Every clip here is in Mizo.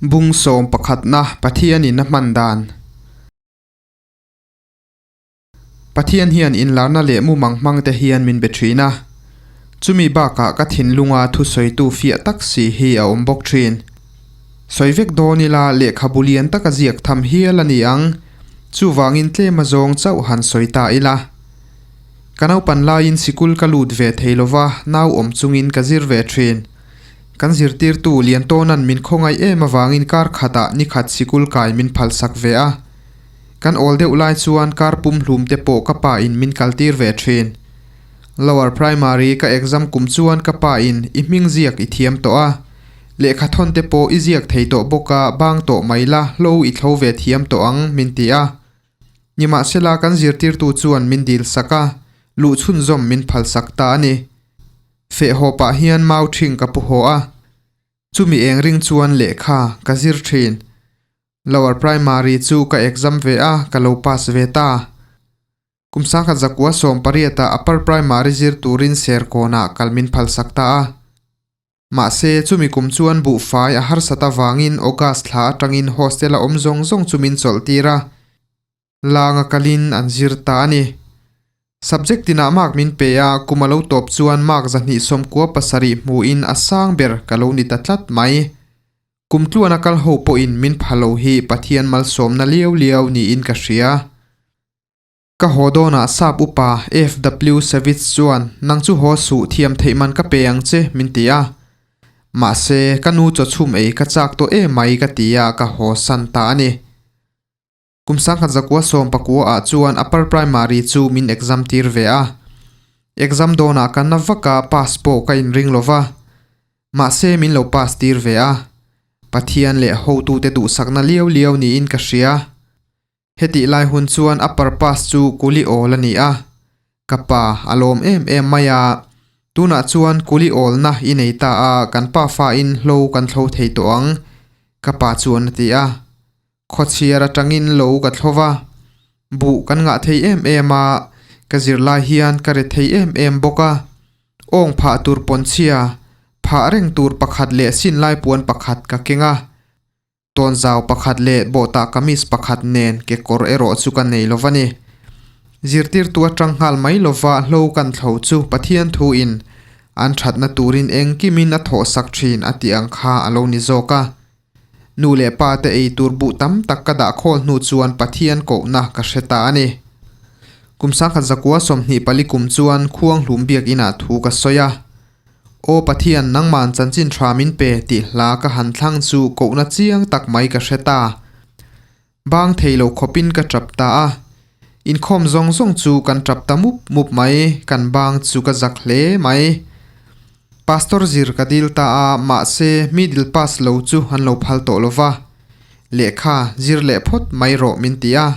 Bung sawmpakhatna Pathianin a hman dan. Pathian hian inlarna leh mumang hmangte hian min be thin a. Chumi bakah ka thinlunga thusawitu fiah tak si hi a awm bawk thin. Sawi vek dawn ila lehkhabu lian taka ziak tham hial a ni ang. Chuvangin tlem azawng chauh han sawi ta ila. Ka naupan laiin sikul ka lut ve thei lova, nau awm chungin ka zir ve thin. Kan zirtirtu Liantawna'n min khawngaih em avangin kar khatah ni khat sikul kai min phalsak ve a. Kan awl deuh lai chuan kar pum hlum te pawh ka pa in min kaltir ve thin. Lower Primary ka exam kum chuan ka pa in i hming ziak i thiam tawh a, lehkha thawn te pawh i ziak thei tawh bawk a bang tawh mai la hlo i thlo ve thiam tawh ang min ti a. Nimahsela kan zirtirtu chuan min dil sak a, luh chhunzawm min phalsak ta a ni. Feh haw pah hian mau ṭhing ka pu haw a, chumi eng ring chuan lehkha ka zir ṭhin. Lower Primary chu ka exam ve a, ka lo pass ve ta. Kum sangkhat zakua 18 ah Upper Primary zir turin Serkawnah kal min phalsak ta a. Mahse, chumi kum chuan buhfai a harsat avangin August thla atangin hostel a awm zawng zawng chu min chawlh tir a. Langa kalin an zir ta a ni. Subject tinah mark min pe a, kum a lo tawp chuan mark 297 hmuhin a sang ber ka lo ni ta tlat mai. Kum tluana kal ho pawhin min pha lo hi Pathian malsawmna liau liau niin ka hria. Ka haw dawnah sap upa FW Savitz chuan nang chu haw suh thiam theih man ka pe ang che min ti a. Mahse, ka nu chawchhum ei ka chak tawh emai ka ti a ka haw san ta a ni. Kum 1919 ah chuan Upper Primary chu min exam tir ve a. Exam dawnah ka na vak a, pass pawh ka inring lo va. Mahse min lo pass tir ve a. Pathian leh hotute duhsakna liau liau niin ka hria. Hetih lai hun chuan Upper pass chu kuli awl a ni a. Ka pa a lawm em em mai a. Tunah chuan kuli awlna i nei ta a, kan pa fain hlo kan thlo thei tawh ang, ka pa chuan a ti a. Khawchhiar atangin lo ka thlo va, buh kan ngah thei em em a, ka zirlai hian ka re thei em em bawk a. Awng phah tur pawnchhia, phah reng tur pakhat leh sin lai puan pakhat ka keng a. Tawnzau pakhat leh bawhtah kamis pakhat nen kekawr erawh chu ka nei lo va ni. Zirtirtu atang nghal mai lova hlo kan thlo chu Pathian thuin an thatna turin engkimin a thawhsak thin a tih ang kha a lo ni zawk a. Nu leh pa te ei tur buh tam tak ka dah khawl hnu chuan Pathian kohna ka hre ta a ni. Kum 1924 kum chuan Khuanghlum biakinah thu ka sawi a. Aw Pathian, nangman chanchin tha min pe tih hla ka han thlang chu kohna chiang tak mai ka hre ta. Bang thei lo khawpin ka tap ta a. Inkhawm zawng zawng chu kan tap ta mup mup mai, kan bang chu ka zak hle mai. Pastor zir ka dil ta a, mahse middle pass lo chu an lo phal tawh lo va. Lehkha zir leh phawt mai rawh min ti a.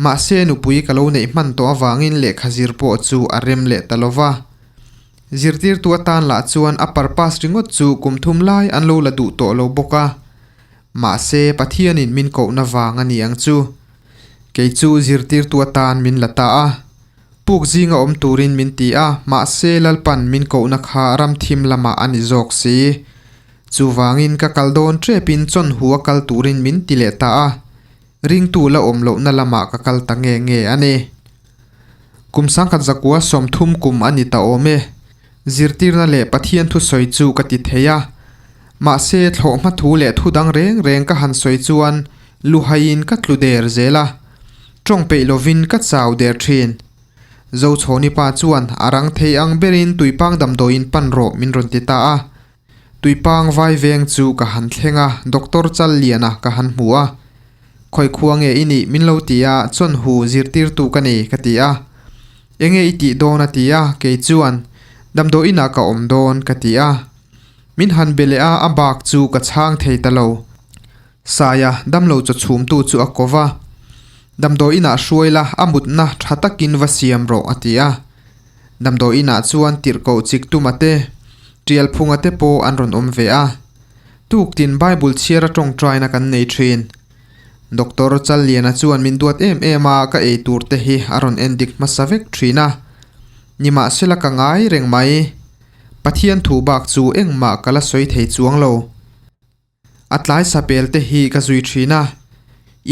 Mahse nupui ka lo neih hman tawh avangin lehkha zir pawh chu a rem leh ta lo va. Zirtirtu atan lah chuan upper pass ringawt chu kum thum lai an lo la duh tawh lo bawk a. Mahse Pathianin min kohna vang a ni ang chu. Kei chu zirtirtu atan min la ta a. Puk zinga awm turin min ti a, mahse Lalpan min kohna kha ram thim lamah a ni zawk si. Chuvangin ka kal dawn tepin chawnhu a kal turin min ti leh ta a. Ringtu la awm lohna lamah ka kal ta nge nge a ni. Kum 1930 kum a ni ta awm e. Zirtirna leh Pathian thusawi chu ka ti thei a. Mahse thlawhhma thu leh thu dang reng reng ka han sawi chuan luhaiin ka tlu der zel a. Tawng peih lovin ka chau der thin. Zochhawni pa chuan a rang thei ang berin tuipang damdawiin pan rawh min rawn ti ta a. Tuipang vai veng chu ka han thleng a, Doctor Challiana ka han hmu a. Khawi khua nge i nih min lo ti a, chawnhu zirtirtu ka nei ka ti a. Enge i tih dawn a ti a, kei chuan damdawiinah ka awm dawn ka ti a. Min han be leh a, a bak chu ka chhang thei ta lo. Saia damlo chaw chhumtu chu a ko va, Damdawiinah hruai la, a mutna tha takin va siam rawh a ti a. Damdawiinah chuan tirhkoh chik tuma te, tial phunga te pawh an rawn awm ve a. Tuktin Bible chhiar a tawngtaina kan nei thin. Doctor Challiana chuan min duat em em a, ka ei tur te hi a rawn en dik hmasa vek thin a. Nimahsela ka ngai reng mai. Pathian thu bak chu engmah ka la sawi thei chuang lo. A tlai sapel te hi ka zui thin a,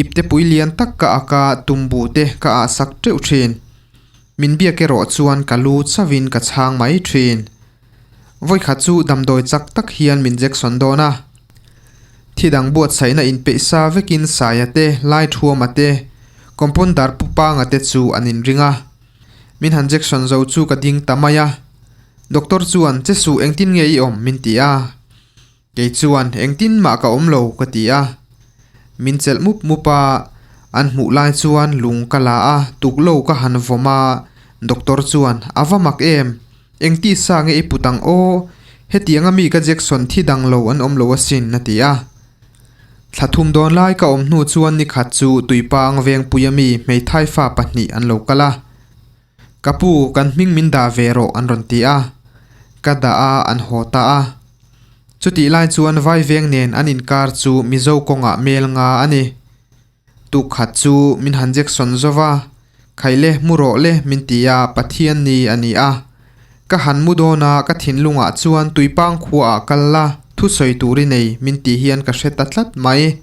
ipte pui lian tak ka ak a, tumbu te ka ah sak teuh thin. Min biak erawh chuan ka lu chauhin ka chhang mai thin. Vawikhat chu damdawi chak tak hian min Jackson dawn a. Thi dang buatsaihna inpeih sa vekin Saia te, Laithuama te, Compounder Pu Panga te chu an inring a. Min han Jackson zo chu ka ding ta mai a. Doctor chuan, Che suh engtin nge i awm? min ti a. Kei chuan, Engtin mah ka awm lo, ka ti a. Min chelh mup mup a, an hmuh lai chuan lung ka la a, tuklo ka han vawm a, doctor chuan, A va mak em? Engti sa nge i put ang aw? Hetianga mi ka Jackson thi dang lo an awm lo asin, a ti a. Thla thum dawn lai ka awm hnu chuan nikhat chu Tuipang Vengpuia mi hmeithai fa pahnih an lo kal a. Ka pu, kan hming min dah ve rawh an rawn ti a. Ka dah a, an haw ta a. Chutih lai chuan Vaiveng nen an inkar chu Mizo kawngah mel nga a ni. Tuk khat chu min han Jackson zo va, Khaile mu rawh le min ti a, Pathian ni a ni a. Ka han mu dawn a, ka thinlungah chuan Tuipang khuaah kal la, thusawi tur i nei min tih hian ka hre ta tlat mai.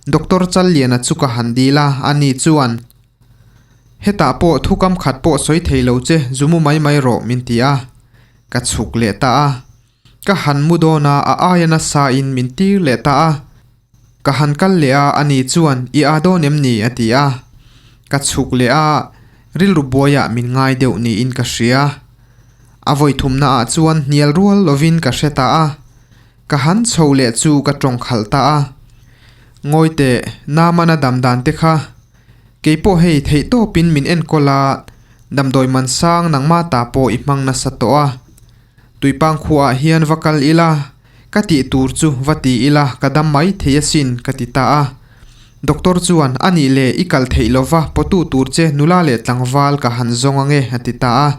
Doctor Challiana chu ka han dil a, ani chuan, Hetah pawh thukam khat pawh sawi thei lo che, zu mu mai mai rawh min ti a. Ka chhuk leh ta a. Ka han mu dawn a, a aia nasa in min tir leh ta a. Ka han kal leh a, ani chuan i aa dawn em ni? a ti a. Ka chhuk leh a, rilru buaiah min ngai deuh niin ka hria. A vawi thumna ah chuan hnial rual lovin ka hre ta a. Ka han chho leh chu ka tawng khalh ta a. Ngawi teh, Namana dam dan te kha. Kei pawh hei theih tawpin min enkawl a, damdawi man sang nangmah ta pawh i hmang nasa tawh a. Tuipang khuaah hian va kal ila, ka tih tur chu va ti ila ka dam mai thei asin ka ti ta a. Doctor chuan, A nih le, i kal theih lova pawtu tur che nula leh tlangval ka han zawng ange a ti ta a.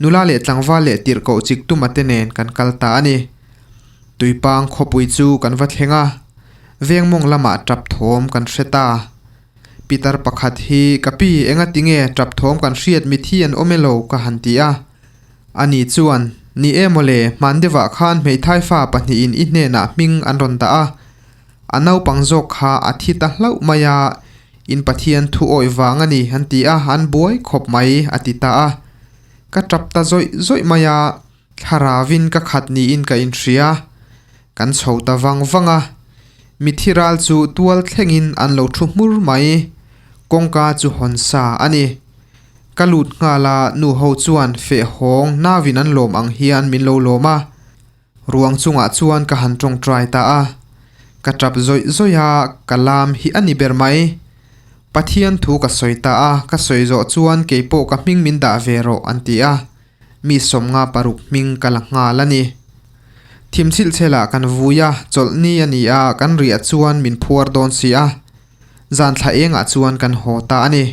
Nula leh tlangval leh tirhkoh chik tuma te nen kan kal ta a ni. Tuipang khawpui chu kan va thleng a, veng mawng lamah tap thawm kan hre ta. Pitar pakhat hi, Ka pi, enga tinge tap thawm kan hriat mithi an awm elo? ka han ti a. Ani chuan, Ni e mawle, hman deuhah khan hmeithai fa pahnihin i hnenah hming an rawn dah a. A naupang zawk kha a thi ta hlauh mai a, in Pathian thu awih vang a ni an ti a, an buai khawp mai, a ti ta a. Ka tap ta zawih zawih mai a. Thlaravin ka khat niin ka inhria. Kan chho ta vang vang a. Mithi ral chu tual thlengin an lo thu hmur mai. Kawngka chu hawn sa a ni. Ka lut nghal a, nu ho chuan feh hawng nauin an lawm ang hian min lo lawm a. Ruang chungah chuan ka han tawngtai ta a. Ka tap zawih zawih a, ka lam hi a ni ber mai. Pathian thu ka sawi ta a, ka sawi zawh chuan keipawh ka hming min dah ve rawh an ti a. Mi 56 hming ka la nghal a ni. Thimchhilh chhelah kan vui a, chawlhni a ni a, kan riah chuan min phuar dawn si a. Zan thla engah chuan kan haw ta a ni.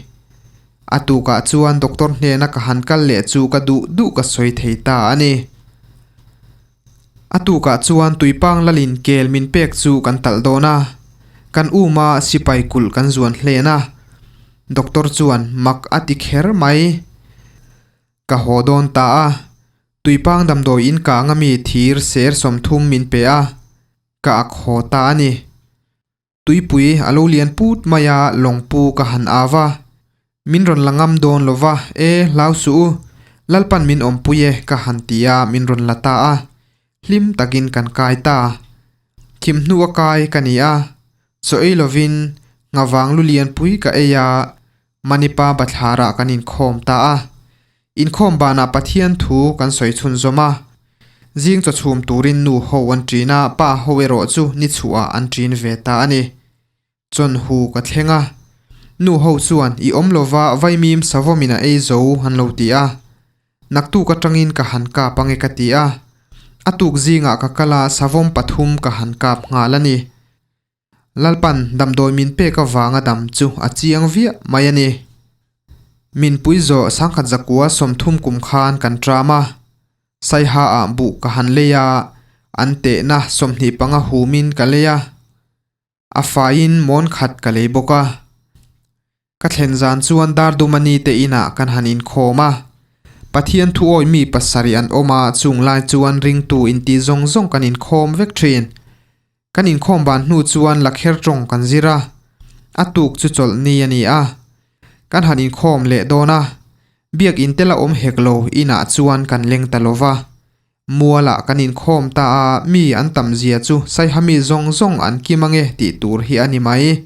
A tukah chuan doctor hnena ka han kal leh chu ka duh duh ka sawi thei ta a ni. A tukah chuan tuipang lalin kel min pek chu kan talh dawn a, kan um a sipai kulh kan zuan hlen a. Doctor chuan mak a ti kher mai. Ka haw dawn ta a, tuipang damdawi in kang ami thir ser 30 min pe a, ka ak haw ta a ni. Tuipui a lo lian put mai a, lawngpu ka han au a, min rawn la ngam dawn lo va, e hlau suh u, Lalpan min awmpui e ka han ti a, min rawn la ta a, hlim takin kan kai ta. Thim hnu a kai ka ni a, chaw ei lovin nghavang lu lianpui ka ei a, Manipa bathlarah kan inkhawm ta a. Inkhawm banah Pathian thu kan sawi chhunzawm a. Zing chaw chhum turin nu ho an ṭin a, pa ho erawh chu ni chhuahah an ṭin ve ta a ni. Chawn hu ka thleng a. Nu ho chuan i awm lova vaimim savawmin a ei zo an lo ti a. Naktuk atangin ka han kap ange ka ti a. A tuk zingah ka kal a, savawm pathum ka han kap nghal a ni. Lalpan damdawi min pek avanga dam chu a chiang viah mai a ni. Min pui zawh 1930 kum khan kan tram a, Saiha ah buh ka han lei a, an tehna 25 humin ka lei a, a faiin mawn khat ka lei bawk a. Ka thlen zan chuan Dardumani te inah kan han inkhawm a, Pathian thuawi mi pasarih an awm a, chung lai chuan ringtu inti zawng zawng kan inkhawm vek thin. Kan inkhawm ban hnu chuan lakher tawng kan zir a, a tuk chu chawlh ni a ni a. Kan han inkhawm leh dawn a, biakin te la awm hek lo inah chuan kan leng ta lo va. Mualah kan inkhawm ta a, mi an tam zia chu saiha mi zawng zawng an kim ange tih tur hi a ni mai.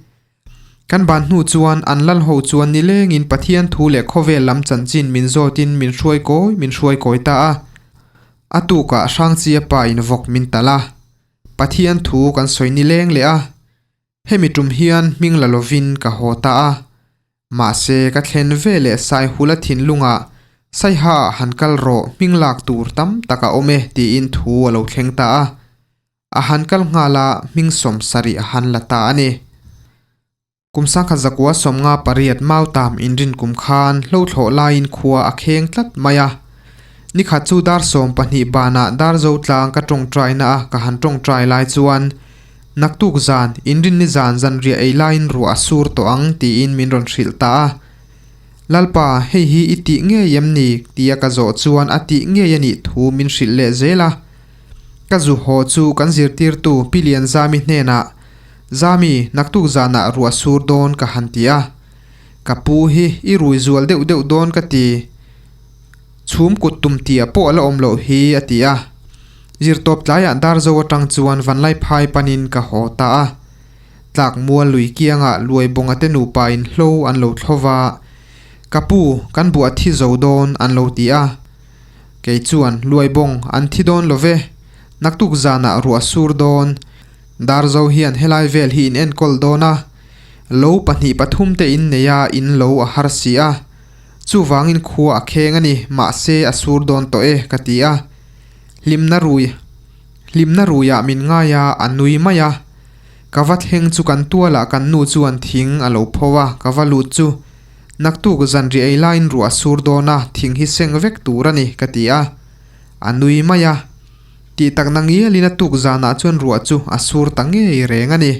Kan ban hnu chuan an lal ho chuan nilengin Pathian thu leh khawvel lam chanchin min zawtin min hruai kawi min hruai kawi ta a. A tukah Hrangchia pa in vawk min talh a. Pathian thu kan sawi nileng leh a. Hemi tum hian hming la lovin ka haw ta a. Mahse ka thlen ve leh Saihula thinlungah Saiha ah han kal rawh hming lak tur tam tak a awm e tiin thu a lo thleng ta a. A han kal nghal a, hming 70 a han la ta a ni. Kum sangkhat zakua 58 Mautam inrin kum khan hlothlawh laiin khua a kheng tlat mai a. Nikhat chu dar 12 banah dar zo tlang ka tawngtaina a ka han tawngtai lai chuan naktuk zan inrinni zan zanriah ei laiin ruah a sur tawh ang tiin min rawn hrilh ta a. Lalpa, hei hi i tih ngei em ni? tia ka zawh chuan a tih ngei a nih thu min hrilh leh zel a. Ka zu haw chu kan zirtirtu Pi Lianzami hnenah, Zami, naktuk zanah ruah sur dawn ka han ti a. Ka pu hi i rui zual deuh deuh dawn ka ti. Chhum kut tum tia pawh a la awm loh hi a ti a. Zirtawp tlaiah Darzo atang chuan Vanlaiphai panin ka haw ta a. Tlak mual lui kiangah luai bawnga te nupa in hlo an lo thlo va. Ka pu, kan buah thi zo dawn an lo ti a. Kei chuan luai bawng an thi dawn lo ve, naktuk zanah ruah sur dawn. Darzo hian helai vel hi in enkawl dawn a, lo pahnih pathum te in nei a, in lo a har si a. Chuvangin khua a kheng a ni, mahse a sur dawn tawh e, ka ti a. Hlimna rui, hlimna ruiah min ngai a, a nui mai a. Ka va thleng chu kan tualah kan nu chuan thing a lo pho a, ka va lut chu. Naktuk zanriah ei laiin ruah a sur dawn a, thing hi seng vek tur a ni, ka ti a. A nui mai a. Tih tak na ngialin a tuk zanah chuan ruah chu a sur ta ngei reng a ni.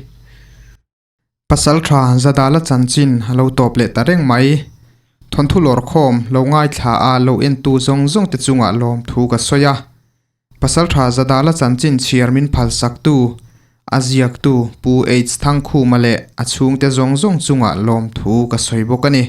Pasal tha Zadala chanchin a lo tawp leh ta reng mai. Thawnthu lawrkhawm lo ngaithla a lo entu zawng zawng te chungah lawmthu ka sawi a. Pasaltha Zadala chanchin chhiar min phalsaktu, a ziaktu Pu H Thangkhuma leh a chhungte zawng zawng chungah lawmthu ka sawi bawk a ni.